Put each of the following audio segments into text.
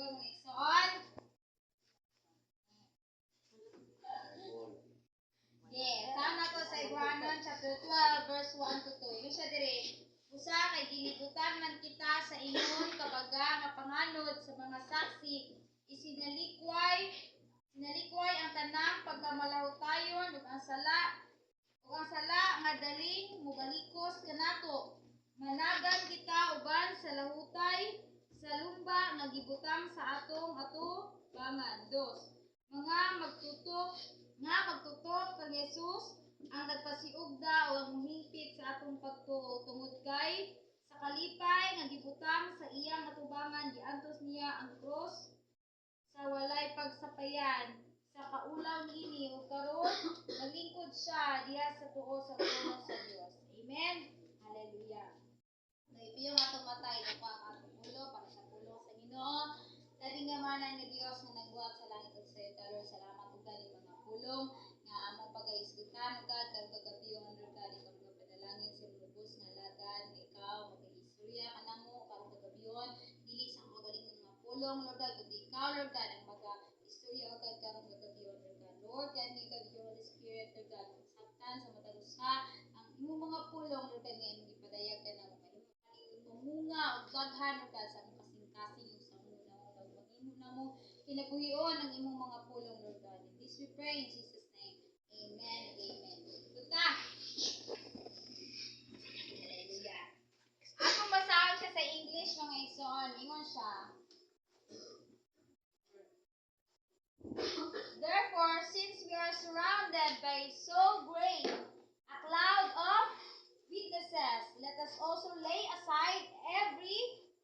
Bible, mga igsoon? Yes, sama ko sa Ibranon chapter 12 verse 1 to 2. Ingon siya diri, "Usa kay gilibutan man kita sa ingon kabaga nga panganod sa mga saksi, isinalikway ang tanang pagkamalahutayon ug ang sala nga daling mobalikos kanato. Managan kita uban sa lahutay sa lumba nga gibutang sa atong atubangan." Dos, mga magtutok nga magtutok kang Jesus, ang nagpasiugda o ang muhingpit sa atong pagtuo, tungod kay sa kalipay nga gibutang sa iyang atubangan, giantos niya ang krus sa walay pagsapayan sa kaulaw niini, ug karon naglingkod siya diha sa tuo sa trono sa Dios. Amen. Hallelujah. Naipiyong atong matay, duko ang atong ulo para sa pulong sa Ginoo. Labing gamanan nga Dios nga nagbuhat sa langit ug sa yuta, Lord, salamat ug galing mga pulong nga among pagaisgutan, o God, karong kagabion, Lord God, ikaw magapadalangin sa imong lubos nga alagad nga ikaw magaistorya kanamo karong kagabion, dili sa akong kaugalingon mga pulong, Lord God, kundi ikaw, Lord God, ang maga-istorya, o God, karong kagabion, Lord God. Lord God, me, God, your Holy Spirit, Lord God, magsabtan sa matag usa ang imong mga pulong, Lord God, nga imong gipadayag kanamo. Mahimo kaning mamunga og daghan, Lord God, sa among kasing-kasing ug sa among hunahuna ug mahimo namo kinabuhion ang imong mga pulong, Lord God. In this we pray in Jesus' name. Amen and amen. Tuta. Hallelujah. Atong basahon siya sa English, mga igsoon. Ingon siya, "Therefore, since we are surrounded by so great a cloud of witnesses, let us also lay aside every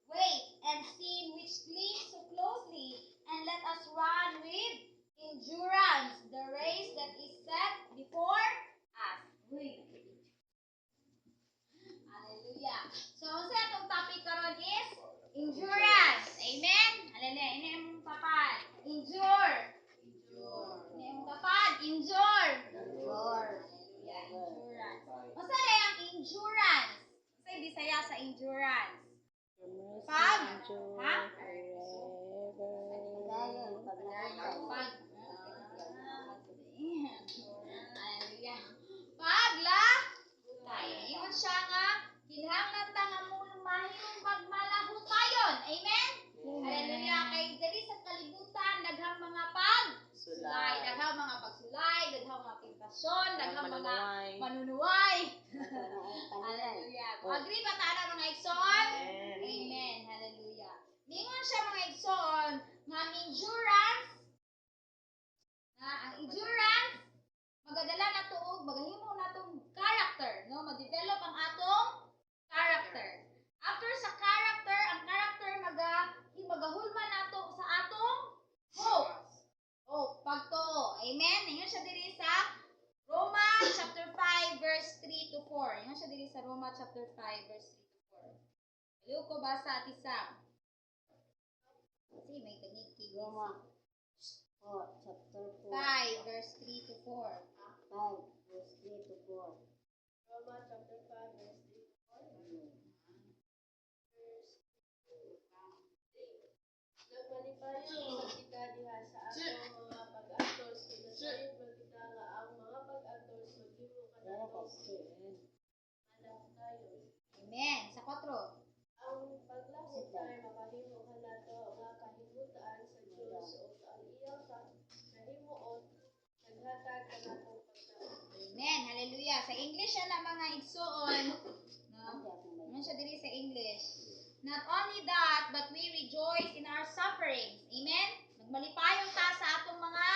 weight and sin which clings so closely, and let us run with endurance the race that is set before us." Uy. Hallelujah. So, ang sa atong topic karon is endurance. Amen? Hallelujah. Ini among papad. Endure. Endure. Ini among papad. Endure. Endure. Hallelujah. Endurance. Unsa na ang endurance? Unsa Bisaya sa endurance? Pag? Ha? Padayon, paglahutay. Pag. Hallelujah. Paglahutay. Ingon siya nga kinahanglan ta nga mahimong magmalahutayon. Amen? Hallelujah. Kay diri sa kalibutan daghang mga pagsulay, daghang mga pagsulay, daghang mga tentasyon, daghang mga manunuway. Hallelujah. Agree ba ta ana, mga igsoon? Amen. Hallelujah. Ningon siya, mga igsoon, nga ang endurance magadala nato og magahimo natong character, no? Ma-develop ang atong character. After sa character, ang character magahulman nato sa atong hope. Hope, pagtuo. Amen. Ingon siya diri sa Roma chapter 5 verse 3 to 4. Ingon siya diri sa Roma chapter 5 verse 3 to 4. Aliw ko basa, Ate Sam. Kasi may kangikig. Roma 4, chapter 4. 5 verse 3 to 4. 5, verse 3 to 4. Roma chapter 5 verse 3 to 4. Verse 2, 3. Nagmalipayon usab kita diha sa atong mga pag-antos, kay nasayod man kita nga ang mga pag-antos maghimo kanato malahutayon. Amen. Sa 4. Ang paglahutay makahimo kanato nga kahimutaan sa Dios, ug ang iyang kahimuot naghatag kanatong paglaom. Amen. Hallelujah. Sa English siya na, mga igsoon. No? Ano siya diri sa English? "Not only that, but we rejoice in our sufferings." Amen? Nagmalipayon ta sa atong mga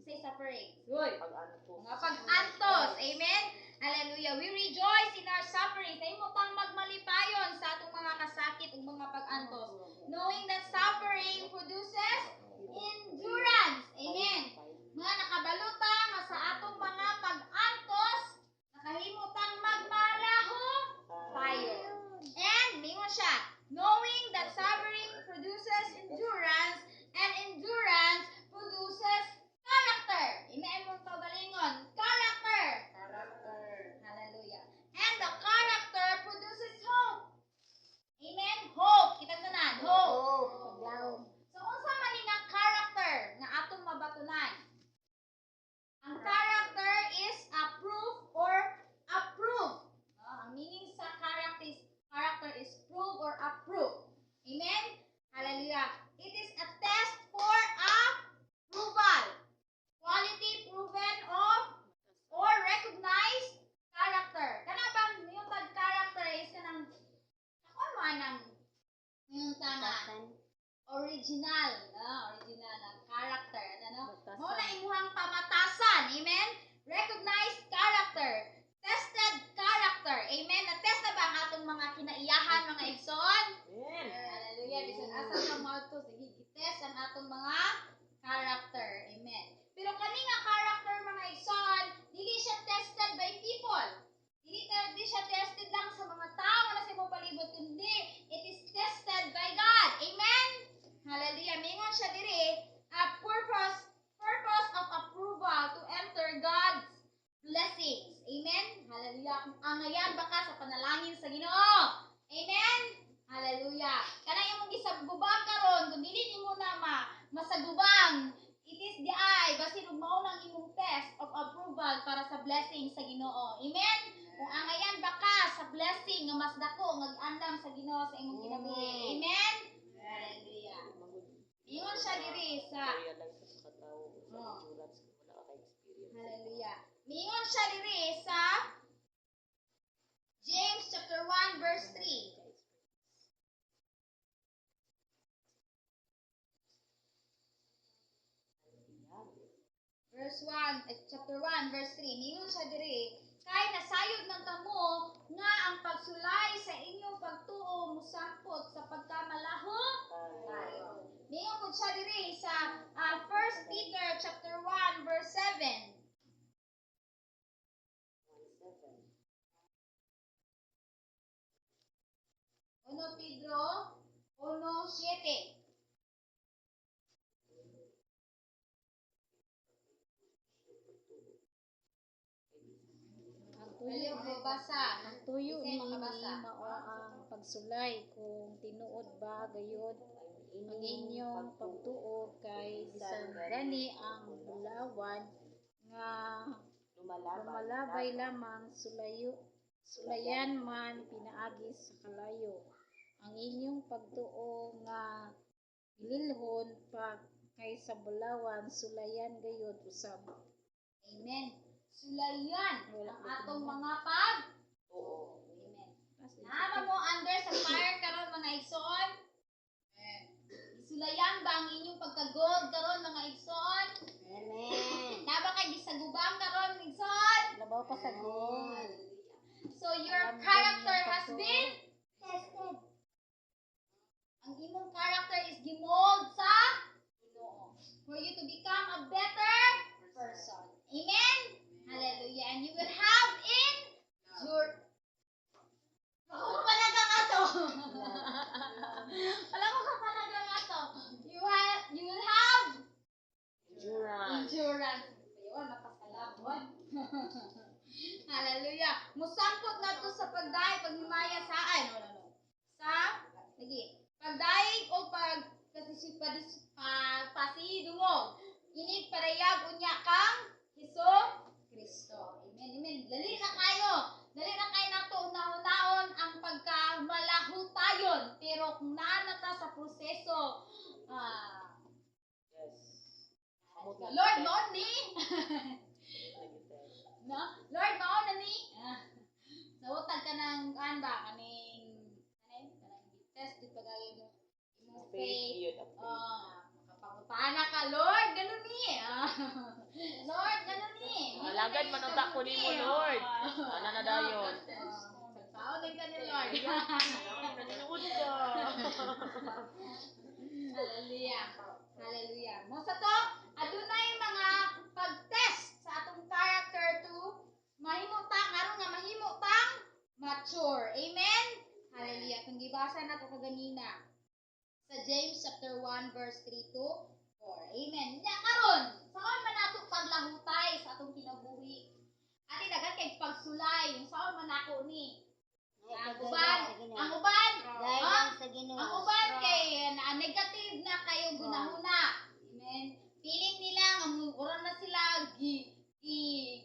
say sufferings. Uy. Mga pag-antos. Amen? Hallelujah. "We rejoice in our sufferings." Ay mo tang magmalipayon sa atong mga kasakit ug mga pag-antos. "Knowing that suffering produces endurance." Amen. Mga nakabalo ta nga sa atong mga pag-antos, nakahimo tang magmalahutayon. And, mingon siya, "Knowing that suffering produces endurance, and endurance produces character." Ina imong kaugalingon, character. Character. Hallelujah. "And the character produces hope." Amen? Hope. Kita tanan. Hope. Hallelujah. Kung angayan ba ka sa panalangin sa Ginoo. Amen. Hallelujah. Kana imong gisagubang karon, kung dili nimo na masagubang, it is the eye basin ug mao nang imong test of approval para sa blessing sa Ginoo. Amen. Kung angayan ba ka sa blessing nga mas dako nga giandam sa Ginoo sa imong kinabuhi. Amen. Hallelujah. Ingon siya diri sa Realize sa katao sa Oh. endurance kung wala ka experience. Hallelujah. Miingon siya diri sa James chapter 1 verse 3. Verse 1, eh, chapter 1 verse 3. Miingon siya diri, kay nasayod man kamo nga ang pagsulay sa inyong pagtuo musangpot sa pagkamalaho tayo. Miingon pud siya diri sa 1 Peter chapter 1 verse 7. 1:7. 1 Pedro 1:7. Ang tuyo, Dali mo basa. ang tuyo Bisaya niini makabasa. mao ang pagsulay kung tinuod ba gayod ang inyong pagtuo, kay bisan gani ang bulawan nga lumalabay lamang sulayan man pinaagi sa kalayo, ang inyong pagtuo nga mililhon pa kaysa bulawan, sulayan gayod usab. Amen. Sulayan Wala ang pa atong tinuod. mga pag. Oo. Amen. Naa mo under sa fire karon, mga igsoon? Sulayan ba ang inyong pagka-gold karon, mga igsoon? Amen. Naa ba kay gisagubang karon, igsoon? Labaw pa sa gold. So your Alam ko character niyang has pagtuo. been tested. Ang imong character is gimold sa Ginoo for you to become a better person. Amen? Hallelujah. And you will have in your. Ako palagang ato. Wala ko ka palagang ato. You will have Endurance. endurance. Ayun, makasalabon. Hallelujah. Musampot na to sa pagdaig, paghimaya sa, ay, no, no, no. Sa, lagi, pagdaig o pag, kasi padis, pa, pasidungog. Inig parayag unya kang Heso Kristo. Amen, amen. Dali na kayo. Dali na kayo nato una-unaon ang pagkamalahutayon. Pero kung naa na ta sa proseso, Yes. Amot na Lord, test. mao ni. No? Lord, mao na ni. Nawutag ka ng kuan ba kaning kanang test di pagayo mo imong Faith, faith. yun, ang faith. Oh, makapangutana ka, Lord, ganun ni. Lord, ganun ni. Alagad man ang dako nimo, Lord. Ana na dayon. Tao din ka ni Lord. Nanonood ka. Hallelujah. Hallelujah. Mo sa to, adunay mga pag-test sa atong character to mahimo ta aron nga mahimo tang mature. Amen. Hallelujah. Kung gibasa nato kaganina sa James chapter 1 verse 3 to 4. Amen. Nya karon, saon man nato paglahutay sa atong kinabuhi? Ati daghan kay pagsulay, saon man nako ni? Ang uban, ang uban, Guidance sa Ginoo. ang uban kay na negative na kayo gunahuna. Amen. Feeling nila nga ura na sila gi gi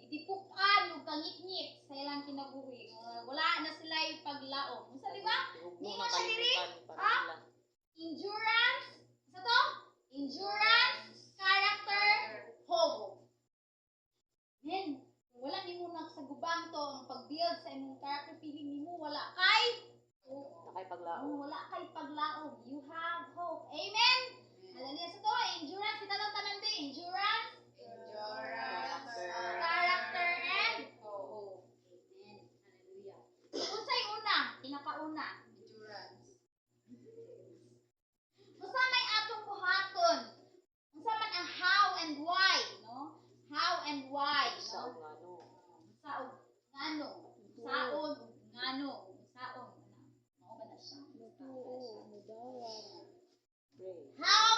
dipukan ug kangitngit sa ilang kinabuhi. Wala na sila yung paglaom. Unsa, di ba? Huwag Ningon mo siya diri? nakalimutan para Ha? sila. Endurance, sa to? Endurance, character, hope. Amen. Kung wala nimo nagsagubang to ang pag-build sa imong character, feeling nimo wala kay hope. Nakipaglaom. Kung wala kay paglaom, you have hope. Amen? Hallelujah. Sa to, endurance. Kita lang tanan di. Endurance, Endurance. character, and hope. Amen. Hallelujah. So, unsay una? Pinakauna. Endurance. Unsa may atong buhaton? Unsa man ang how and why, no? How and why, Sa no? ngano. Sa og ngano, saon ug ngano, saon. Mao ba na siya? Mutuo, mudawat. Pray. How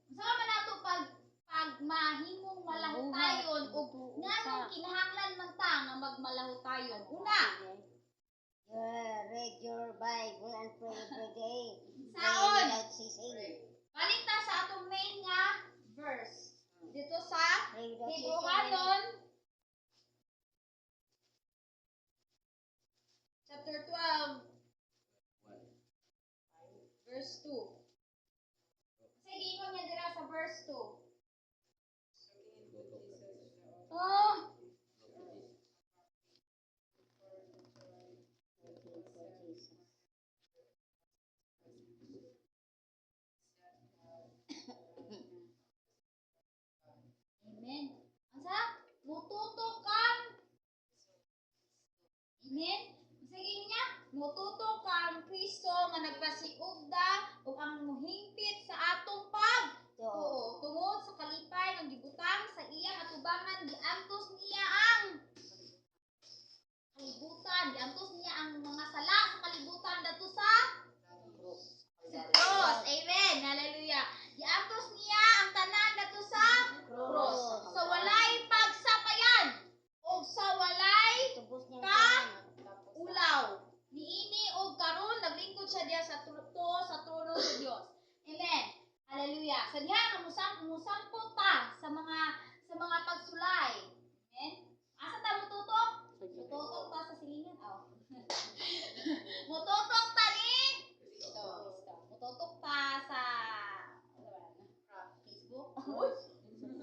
unsa man nato pag pag mahimong malahutayon ug nganong kinahanglan man ta nga magmalahutay? kalahutayon. Una, Yeah, read your Bible and pray every day. Pray Saon. without ceasing. Balik ta sa atong main nga verse. Dito sa Pray without ceasing. Hebrewanon chapter 12 verse 2. Kasi giingon niya dira sa verse 2. Oh, Waiting for Jesus. Amen. Unsa? Mututo kang. Amen. Unsa giingon niya? Mututo kang Kristo nga nagpasiugda ug ang muhingpit sa atong pag Oo. Oo, tungod sa kalipay nga gibutang sa iyang atubangan, giantos niya ang kalibutan, giantos niya ang mga sala sa kalibutan dadto sa cross. Amen. Hallelujah. Giantos niya ang tanan dadto sa cross. Sa walay pagsapayan o sa walay Tubos niya Ka- ang tanan. ulaw. Niini og karon naglingkod siya diha sa tuo sa trono sa Dios. Amen. Hallelujah. Sa diha nga musampot ta sa mga pagsulay. Amen. Asa ta mututok? Mututok ta sa silingan. Aw. Mututok ta ni Kristo. Mututok ta sa ano ba? Facebook. Uy.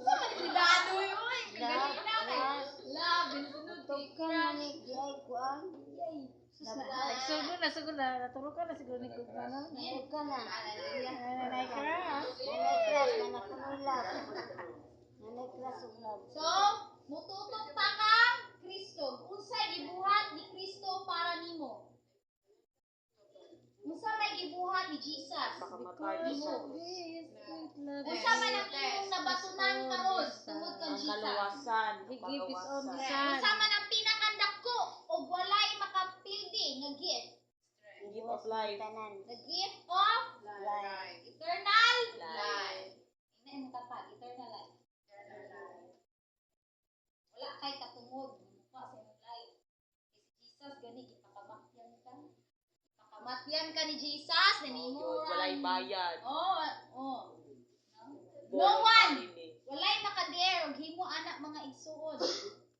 Sa man uy. Kagaling na kay. Love, sunod kay Tugkan crush. man ni di ay kuan. Yay. Nagsugod na, sugod na. Naturo ka na siguro ni Kugma, no? Tugkan na. Hallelujah. Nanay crush. Nanay crush, nanay kunoy love. Nanay crush ug love. So, mututok ta kang Kristo. Unsay gibuhat ni Kristo para nimo? Unsa may gibuhat ni Jesus? Because of this great love. Unsa man ang imong nabatunan karon tungod kang Ang Jesus? kaluwasan. He gave his own Kaluwasan. son. Unsa man ang pinakandako og walay makapildi nga gift? Gift of life. Tanan. The gift of Life. eternal Life. Ina imong tapag, eternal life. Wala kay katungod mukha sa imong life. Kay si Jesus gani gipakamatyan ka. Gipakamatyan ka ni Jesus na nimo. Oh, walay bayad. Oh. No one. Voluntary. Walay makadare og himo anak mga igsuon.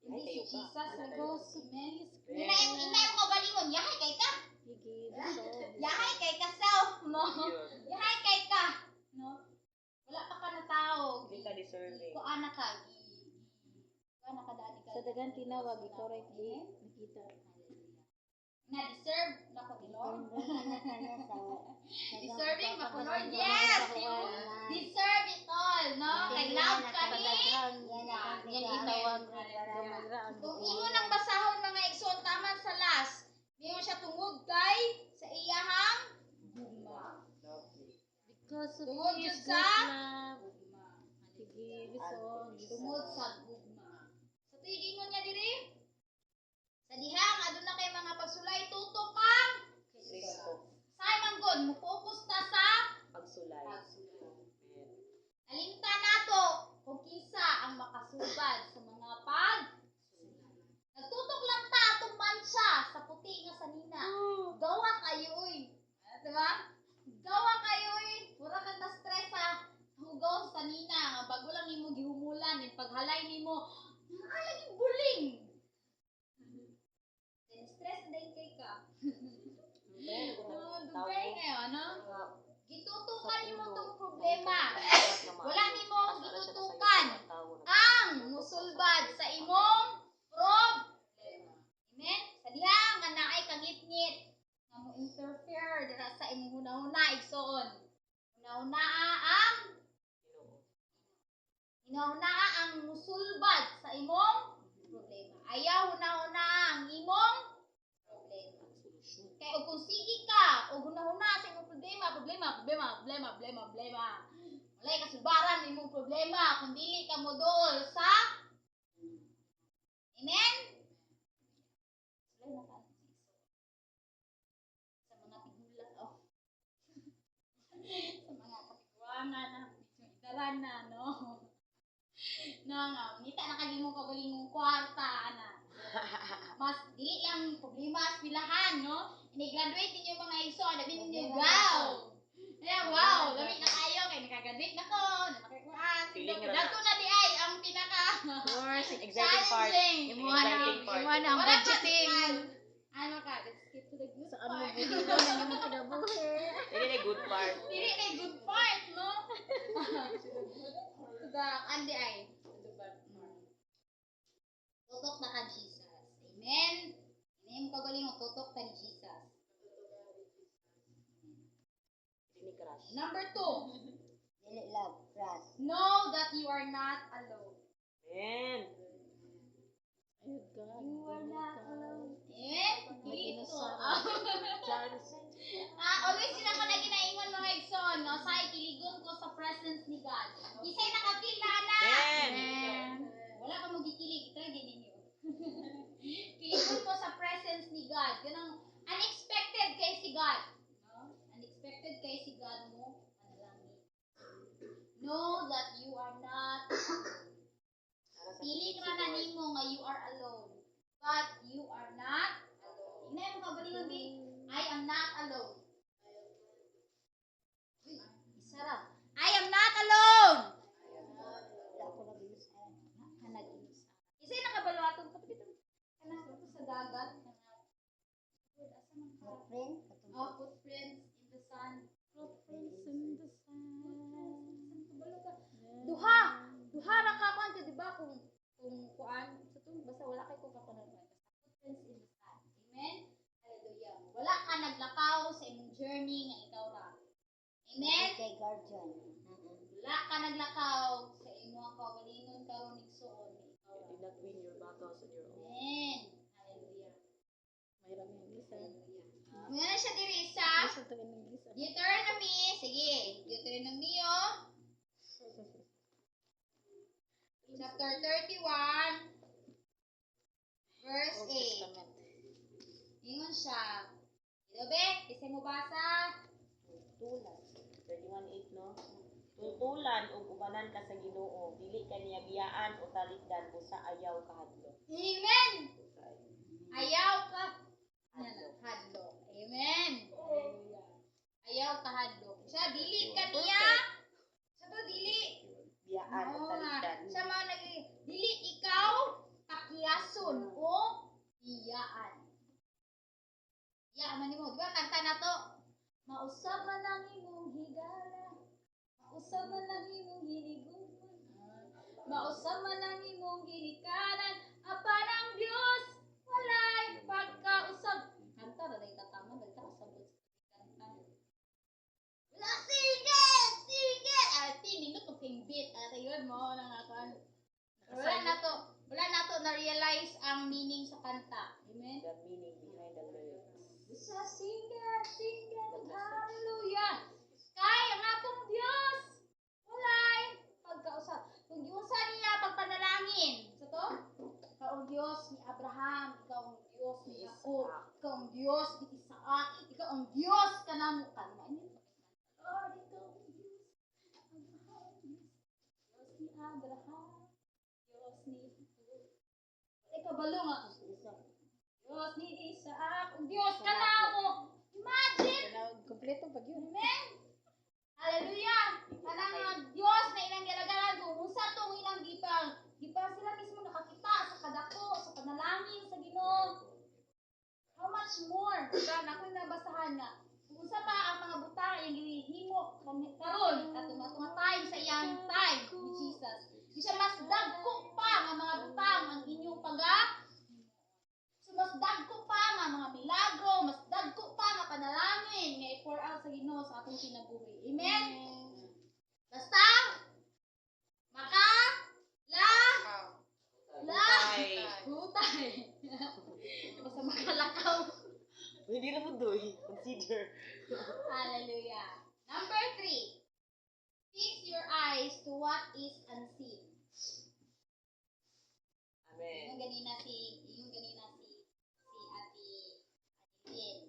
Hindi Ay, si kayo pa. Jesus Ano ra tayo? goes. Amen. Ina imong kaugalingon, yahay kay ka. He gave his own Yahay kay ka self mo. Yun. Yahay kay ka. No? Wala pa ka na tao. Hindi ka deserving. Kuan na ka. Kuan na ka dani ka. Sa dagan tinawag, ikaw right di nakita. Na deserve na ko ni Lord. Deserving ba ko, Lord? Yes, you deserve it all, no? Kay love ka ni. Yan itawag. Gamay ra ang Kung imo nang basahon mga igsoon taman sa last, mayon siya tungod kay sa iyahang gugma. Because of Tungod his jud sa great love, gugma. He gave his own Tungod son. sa gugma. Sa tuigingon niya diri, sa diha nga aduna kay mga pagsulay tutok kang Kristo. Simon God, mo-focus ta sa Pagsulay. pagsulay. Amen. Alimta nato kung kinsa ang makasubad sa mga pag Nagtutok lang ta atong mancha sa puti nga sanina. Gawa kayo uy. Ah, diba? Gawa kayo uy. Mura kang na-stress sa hugaw sa sanina nga bago lang nimo gihumulan yung paghalay nimo. Ah, lagi buling. Then stress na din kay ka. Oh, dugay ngayon, no? Gitutukan nimo tong problema. Wala nimo gitutukan ang musulbad sa imong problema. Amen? Sa diha nga naay kangitngit nga mo interfere dira sa imong hunahuna igsoon. Hunahunaa ang hunahunaa ang musulbad sa imong problema. Ayaw hunahunaa ang imong problema. Kay og kung sige ka og hunahuna sa imong problema, problema, problema, problema, problema, problema. Walay kasulbaran imong problema kung dili ka moduol sa. Amen? Sulay na ka sa mga tigula oh. Sa mga katiguangan na medyo idaran na no. No nga ngita na kag imong kaugalingong kwarta ana. Mas dili lang problema sa pilahan, no? Ini-graduate ninyo, mga igsoon, sabi ninyo, "Wow! Yeah, wow, lami na kayo kay nakagraduate na ko, nakakuan." Feeling ra na. Dato na di ay ang pinaka Course. Exciting part. challenging. Imuha na, Exciting part. imuha na ang Wala pa, budgeting. Ano ka, let's skip to the good Saan mo part. buhiwan ang imong kinabuhi? Dili na good part. Dili na good part, no? To the, andi ay, to the bad part. Tutok na ka Jesus. Amen? Hindi mo kagaling, tutok ka ni Jesus. Dili ni crush. Number two, Dili love, crush. Know that you are not alone. Amen. Ayun ka. You are not alone. Amen? May Dili ko. inusa. Johnson. Ah, always sila ko na ginaingon, mga igsoon, no? Sa kiligon ko sa presence ni God. Isay nakafeel na ana. Amen. Amen. Wala ka mo gikilig, try din ninyo. Kiligon ko sa presence ni God. Ganang unexpected kay si God. No? Unexpected kay si God mo panalangin. Know that you are not Para sa Pili kilig ka si na Lord. nimo nga you are alone. But you are not alone. Ingnan mo kagalingon, Bi. I am not alone. Uy, isa ra. I am not alone. Wala ko nag-inusa. Ka nag-inusa. Isa yung nakabalo atong kapitong kanang ato sa dagat. Kanang, asa man ka? Footprint? Oh, footprints in the sand. Footprints in the sand. Kabalo ka. Duha. Duha ra ka kuan di ba kung kuan sa tong basta wala kay kung kakunan, basta footprints in the sand. Amen. Hallelujah. Wala ka naglakaw sa imong journey nga ikaw ra. Amen. Kay guardian. Wala ka naglakaw sa imong kaugalingon karon, igsuon, nga ikaw You ra. did not win your battles on your own. Amen. Hallelujah. Mayroon yung English ah. Hallelujah. Muna na siya diri sa Gusto to in English ah. Deuteronomy. Sige, Deuteronomy oh. Chapter 31, verse Old 8. Testament. Ingon siya. Ito be, kasi mo basa. Tulan. 31:8, no? Tutulan ug ubanan ka sa Ginoo, dili ka niya biyaan o talikdan busa ayaw kahadlok. Amen! Busay. Ayaw ka. Hadlok. Hadlok. Amen. Hallelujah. Ayaw ka hadlok. Siya, dili ka niya. Sa to, dili. Biyaan o Oo nga. talikdan. Siya mga nag dili ikaw pakiyason o iyaan. Iya man nimo, di ba kanta na to? Mausab man ang imong higala. Mausab man ang imong hinigugma. Mausab man ang imong ginikanan. Apan ang Dios walay pagkausab. Kanta ra day tatama, dagta kasabot sa kanta. Wala, sige! Sige! Ate, nindot og king beat. Ate, yun mo na nga kuan. Wala na to na-realize ang meaning sa kanta. Amen? The meaning behind the lyrics. Sa sige, sige, hallelujah. Kay ang atong Dios, walay pagkausap. Kung giunsa niya pagpanalangin, sa to, ikaw ang Dios ni Abraham, ikaw ang Dios ni Jacob, ikaw ang Dios ni Isaac, ikaw ang Dios kanamo kanamo. Lord, ikaw ang Dios. Abraham, Dios ni Abraham, Dios ni Jacob. Ay kabalo nga. Dios ni Isaac, ug Dios kanamo. Imagine. Tanaw, kompleto pag yun. Amen. Hallelujah. Kanang nga Dios na ilang gilagaran kung unsa tong ilang gipang gipa sila mismo nakakita sa kadako sa panalangin sa Ginoo. How much more? Diba, na ako nabasahan nga kung unsa pa ang mga butang iyang gihimo karon atong atong time sa iyang time ni Jesus. Di siya mas dagko pa nga mga butang ang inyong paga. So mas dagko pa nga mga milagro, mas dagko pa nga panalangin nga i-pour out sa Ginoo sa atong kinabuhi. Amen. Basta maka la la Hutay. hutay. Basta makalakaw. Hindi na mo doy. Consider. Hallelujah. Number three. Fix your eyes to what is unseen. Amen. Yung ganina si Ate Ate Lynn.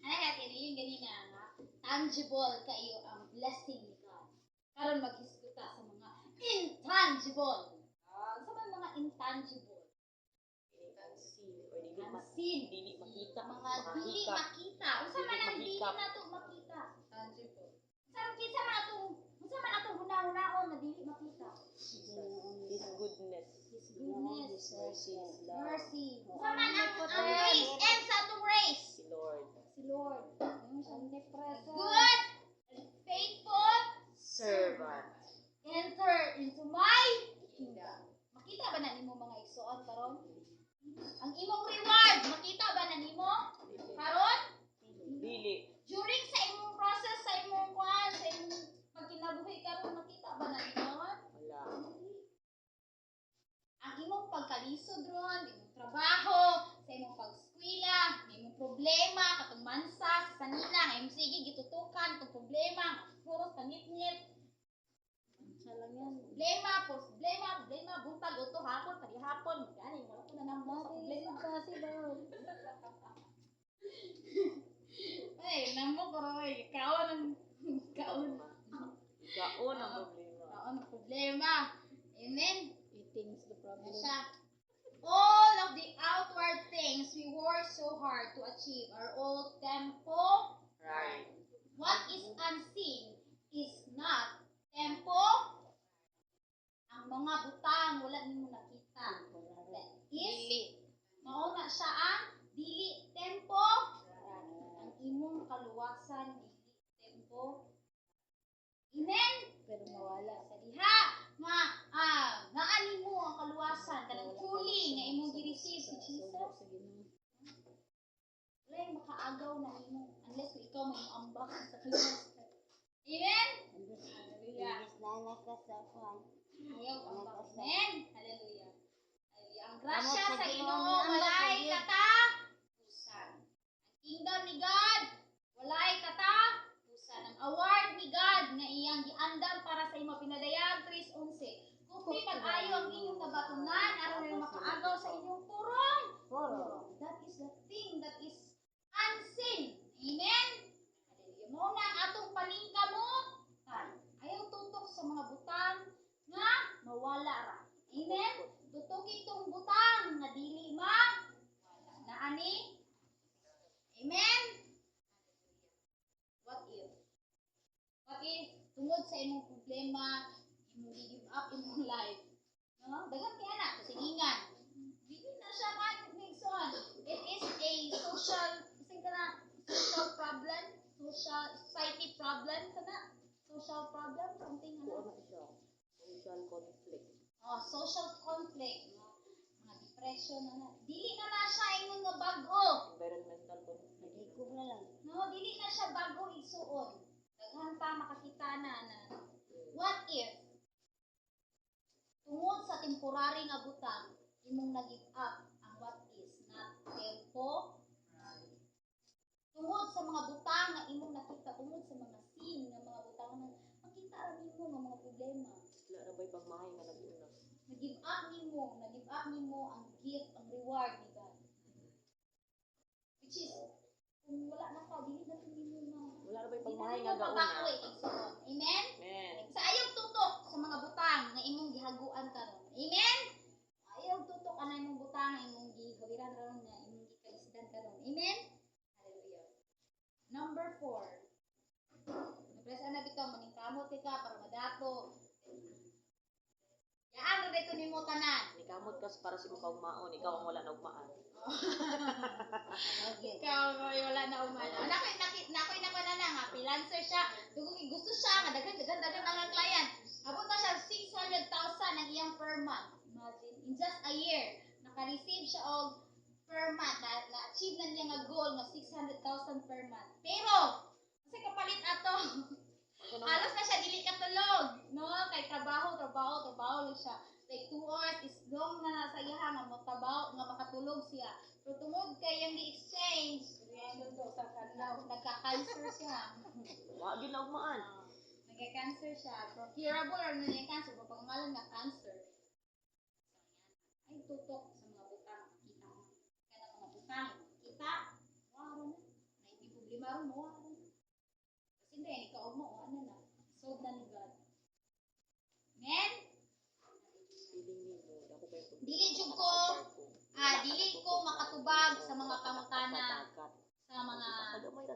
Ano kay Ate Lynn ganina nga? Tangible kayo ang blessing ni God. Karon maghisguta sa mga intangible. Ah, sa man mga intangible? Unseen. Dili makita. Mga dili Makahikap. makita. Unsa man ang Dili dili mahikap. nato makita? Tangible. Unsa kinsa man atong unsa man atong hunahunahon nga dili makita? His goodness. His goodness, Mercy, His love. mercy. Unsa man ang race and sa atong race? Si Lord. Si Lord. Omnipresent. Good and faithful Servant. enter into my kingdom. Makita ba na nimo, mga igsoon, karon? Ang imong reward, makita ba na nimo karon? Dili. During sa imong process, sa imong kuan, sa imong pagkinabuhi karon, makita ba na nimo? Wala. Ang imong pagkalisod ron, imong trabaho, sa imong pagskwela, imong problema, katong mansa, sa sanina, nga imong sige gitutukan, itong problema, puros tangit-ngit, Siya lang yan. problema, puros problema, problema, buntag, uto, hapon, padihapon, gani, wala ko na nang sa problema. Kasi daw. Ay, namo ko rin, kaon ang, kaon, Gaon ang problema. Kaon ang problema. Amen? Eating's the problem. Na siya. All of the outward things we work so hard to achieve are all tempo. Right. What is unseen is not tempo. Ang mga butang wala nimo nakita. That is mao na siya ang dili tempo. Ang imong kaluwasan dili tempo. Amen. Pero mawala. Sa diha nga naa nimo ang kaluwasan kanang truly nga imong gi-receive si Jesus. Sa Ginoo. Wala yung makaagaw na nimo unless kung ikaw may ambak sa kaluwasan. Amen. Hallelujah. Imbis na naka sa kuan. Ayaw ambak. Amen. Hallelujah. Hallelujah. Ang grasya Amot sa sa Ginoo, Ginoo ambak sa walay Dios. katapusan. Ang kingdom ni God walay katapusan. Ang award ni God nga iyang giandam para sa imo, Pinadayag 3:11. Kupti pag-ayo ang inyong nabatunan aron may makaagaw sa inyong purong. Puro. That is the thing that is unseen. Amen? Hallelujah. Mao na ang atong paningkamutan. Ayaw tutok sa mga butang nga mawala ra. Amen? Tutok itong butang nga dili ma wala. Na ani? Amen? What if? What if tungod sa imong problema, imong give up imong life? No? Daghan kay ana kasingingan. Dili na siya man igsoon. It is a social, bisan kana social problem, social society problem kana, social problem, something Ano ano. siya? Social conflict. Oh, social conflict, no? Mga depression na na. Dili na na siya ingon nga bag-o. Environmental conflict. Nagigub na lang. No, dili na siya bag-o, igsuon. Daghan pa makakita na na. What if tungod sa temporary nga butang imong nag-give up ang what is not tempo? Tungod sa mga butang nga imong nakita, tungod sa mga sin nga mga butang nga makita ra nimo nga mga problema. Wala ra ba'y pagmahay nga nag-una? Nag-give up nimo ang gift, ang reward ni God. Which is kung wala na ka, dili na nimo ma Wala ra ba'y dili na pagmahay nimo nga gauna? mabawi, igsoon. Amen? Amen. Sa ayaw tutok sa mga butang nga imong gihaguan karon. Amen? Ayaw tutok ana imong butang nga imong gihawiran ron, nga imong gikalisdan karon. Amen? Hallelujah. Number 4. Napresa na bitaw maningkamot ka para madato. Yaan ra dito nimo tanan. Nikamot kas para sa imong kaugmaon, ikaw ang wala na ugmaan. Okay. Ikaw ay wala na umano. Nakoy nakit nakoy nako na na nga freelancer siya. Dugong gusto siya nga daghan daghan daghan ang client. Abot na siya 600,000 ang iyang per month. Imagine, in just a year naka-receive siya og per month na, na-achieve na niya nga goal nga 600,000 per month. Pero kasi kapalit ato, halos na siya dili katulog, no? Kay trabaho, trabaho, trabaho lang siya. Like 2 hours is long na sa iya nga mo trabaho nga makatulog siya. Pero tungod kay yang gi-exchange, nagka-cancer siya. Wa gyud na ugmaan. Nagka-cancer siya. Pero curable or niya cancer, pero pangalan nga cancer. So, yan. Ay tutok sa mga butang, kita mo. Kana mga butang, kita, wala na. Na problema ron, wala na. Kasi hindi, ikaw mo, ano na. Solve na ni God. Amen? Feeling nimo, dako kay problema. Dili jud ko. Barko. Ah, dili ko makatubag sa mga pangutana sa mga ano ito, mga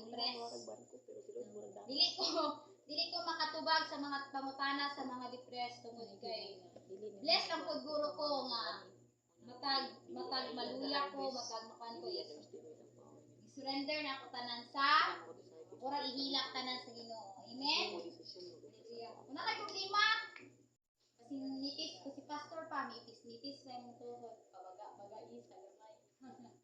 depressed. Dili ko makatubag sa mga pangutana sa mga depressed tungod kay blessed lang pud guro ko nga matag matag maluya ko, matag makan ko is surrender na ako tanan sa ora, ihilak tanan sa Ginoo. Amen. Hallelujah. Kung naa kay problema, kasi nipis ko si pastor pa, nipis-nipis sa imong tuhod, pabaga-bagai sa gamay.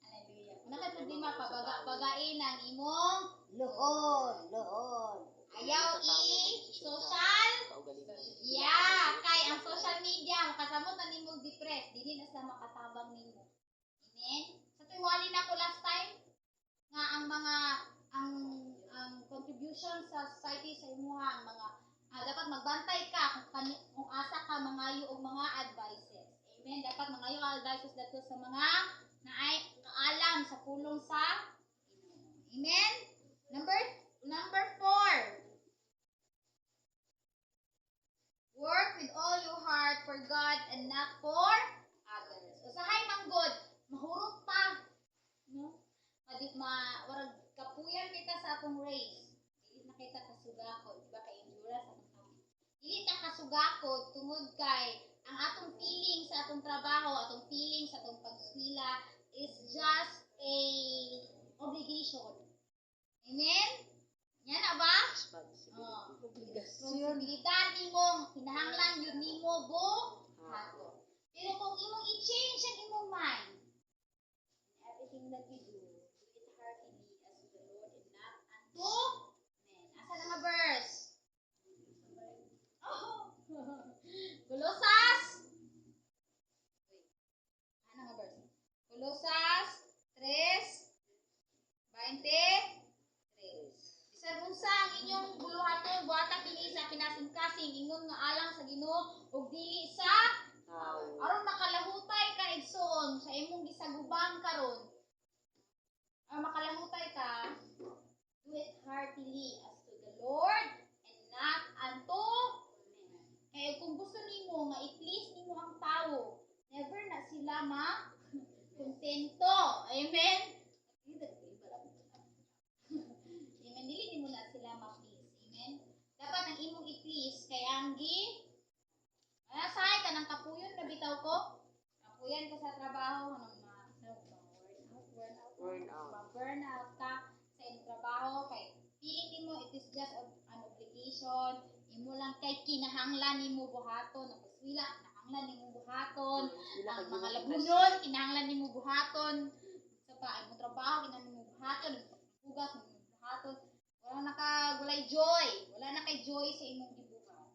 Hallelujah. Kung naa kay problema, pabaga-bagain ang imong Luhod, luhod. Ayaw i-social. Yeah, kay ang social media makasamot na nimo depressed, dili na sa makatabang nimo. Amen. Sa tuwali na ko last time nga ang mga ang contribution sa society sa imuha ang mga dapat magbantay ka kung asa ka mangayo og mga advices. Amen. Dapat mangayo ka advices dato sa mga naay kaalam sa pulong sa Ginoo. Amen. Number 4. Work with all your heart for God and not for others. Usahay man gud, mahurot pa. No? Madi ma warag kapuyan kita sa atong race. Dili na kita kasugakod, di ba, kay endurance atong topic. Dili ta kasugakod tungod kay ang atong feeling sa atong trabaho, atong feeling sa atong pagskwela is just a obligation. Amen? Yan na ba? Oh. Responsibilidad nimo, kinahanglan yun nimo buhaton. Pero kung imong i-change ang imong mind, in everything that you do, do it heartily as to the Lord and not unto men. Asa na nga verse? Oh. Colosas. Wait. Ano nga verse? Colosas 3:23. Bisan unsa ang inyong buluhaton, buhata kini sa kinasingkasing ingon nga alang sa Ginoo ug dili sa aron makalahutay ka, igsoon, sa imong gisagubang karon. Aron makalahutay ka, do it heartily as to the Lord and not unto men. Kaya kung gusto nimo nga i-please nimo ang tawo, never na sila ma kontento. Amen. Amen. Dili nimo na sila ma-please. Amen. Dapat ang imong i-please kay ang gi sahay ka ng kapuyon na bitaw ko. Kapuyan ka sa trabaho kanang ma worn out, worn out, Burn out. Ma-burn out ka sa imong trabaho kay feeling nimo it is just an obligation. Imo lang kay kinahanglan nimo buhaton ang pagswila, kinahanglan nimo buhaton ang mga labunon, kinahanglan nimo buhaton sa pa imong trabaho, kinahanglan nimo buhaton ang paghugas, nimo buhaton. Wala na ka walay joy, wala na kay joy sa imong gibuhat.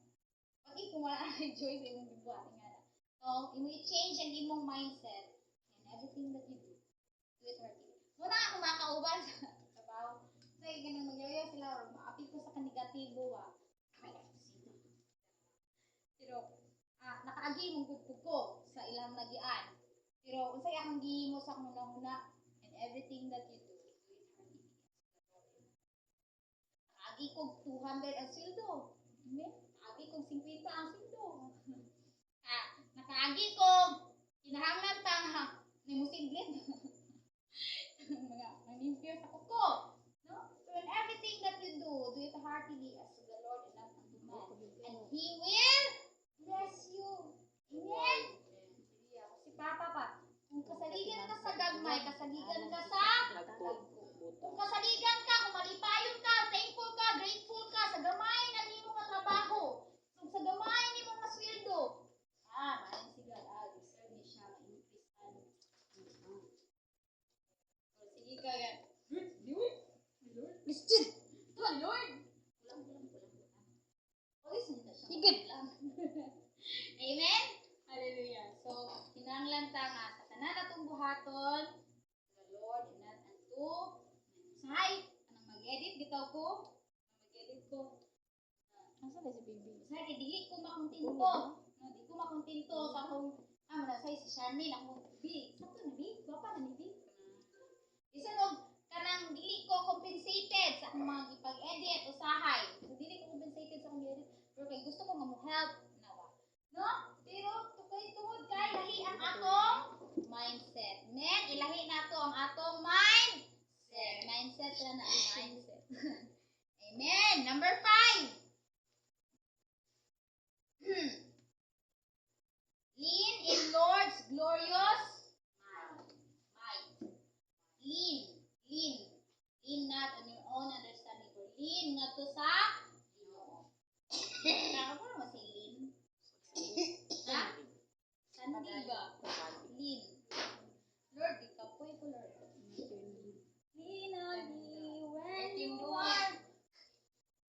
Pag kung wala na kay joy sa imong gibuhat nga na. So, imo i-change ang imong mindset and everything that you do, do it heartily. Muna ako makauban sa trabaho. Sa ganang magyoyo sila or maapil ko sa kanegatibo ah. Pero nakaagi mong gud ko sa ilang nagian. Pero unsay akong gihimo sa akong hunahuna, and everything that you do, do it heartily as to the Lord. Nakaagi kog 200 ang sweldo. Hindi. Nakaagi kog 50 ang sweldo. Nakaagi kog kinahanglan ta nga nimusiglit. Mga manimpyo sa kuko. No? So in everything that you do, do it heartily as to the Lord and not unto man. And He will bless you. Amen? Yeah. Si Papa pa, kung kasaligan ka sa gagmay, kasaligan ka sa Dagko. Kung kasaligan ka, kung malipayon ka, thankful ka, grateful ka sa gamay na nimo nga trabaho, kung sa gamay nimo nga sweldo, maayong si God, deserve ni siya ma-increase an. O, sige ka, yan. Lord, Lord, Lord, Listen. Lord, kulang, kulang, kulang, kulang. Always nito siya. Higit. Kulang. Amen? Hallelujah. So, kinahanglan ta nga sa tanan atong buhaton, the Lord and not unto men. Sahay, anong mag-edit bitaw ko? Mag-edit ko. Asa na si baby? Sahay, kay dili ko makontento. No, di ko makontento sa akong muna say si Charmaine ako, B, sakto na B, gwapa na ni B. Bisan og kanang dili ko compensated sa akong mga gipag-edit usahay. So, dili ko compensated sa akong edit pero kay gusto ko nga mo help na ba. No? Pero tukay tungod kay lahi ang akong Mindset ra na, mindset. Amen. Number 5. Lean in Lord's glorious might. Might. Lean. Lean. Lean not on your own understanding. But lean ngadto sa Ginoo. Kaya mo say lean? Ha? Sandig ba? Lean. Lord, di kapoy ko, Lord. Lean on me when you are.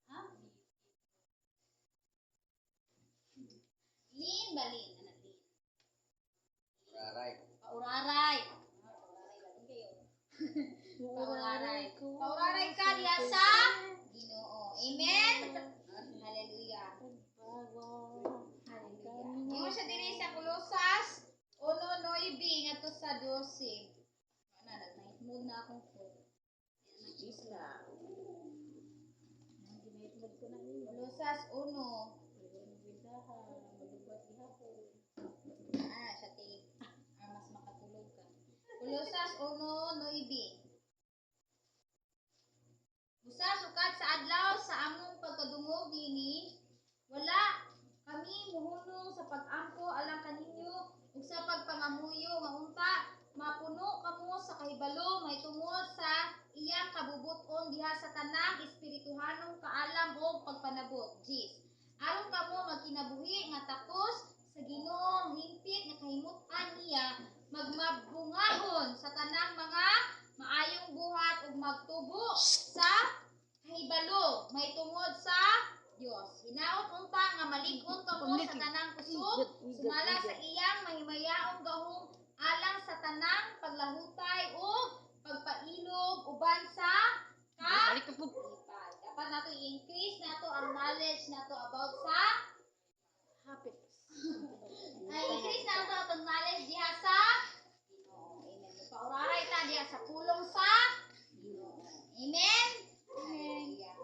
Ha? Lean ba lean? Ano, lean? Uraray. Pauraray. Ah, pauraray lang kayo. Pauraray. Pauraray ka diha sa Ginoo. Amen? Hallelujah. Hallelujah. Ingon siya diri sa Kolosas 1:9 ngadto sa 12. Ana, nag-night mode na akong phone. Isla. Kolosas 1. Ah, siya te. Ah, mas makatulog ka. Kolosas 1:9. Busa sukad sa adlaw sa among pagkadungog niini, wala kami muhunong sa pag-ampo alang kaninyo ug sa pagpangamuyo nga unta mapuno kamo sa kahibalo mahitungod sa iyang kabubut-on diha sa tanang espirituhanong kaalam ug pagpanabot. 10. Aron kamo magkinabuhi nga takos sa Ginoo, hingpit nga kahimutan niya, magmabungahon sa tanang mga maayong buhat ug magtubo sa kahibalo mahitungod sa Dios. Hinaot unta nga malig-on kamo sa tanang kusog sumala sa iyang mahimayaong gahom alang sa tanang paglahutay ug pagpailog uban sa kalipay. Dapat nato i-increase nato ang knowledge nato about sa Hapit. Ay, increase nato atong knowledge diha sa Ginoo. Amen. Pauraray ta diha sa pulong sa Ginoo. Amen. Hallelujah.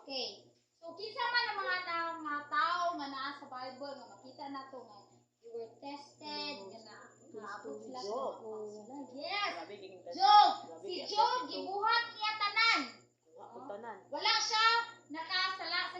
Okay. So kinsa man ang mga na, mga tao nga naa sa Bible nga makita nato nga they were tested nga na naabot sila sa Job. mga sila. Yes. Grabe giging test. Job. Grabe Si giging Job test. gibuhat niya tanan. Wa pud tanan. Wala siya nakasala sa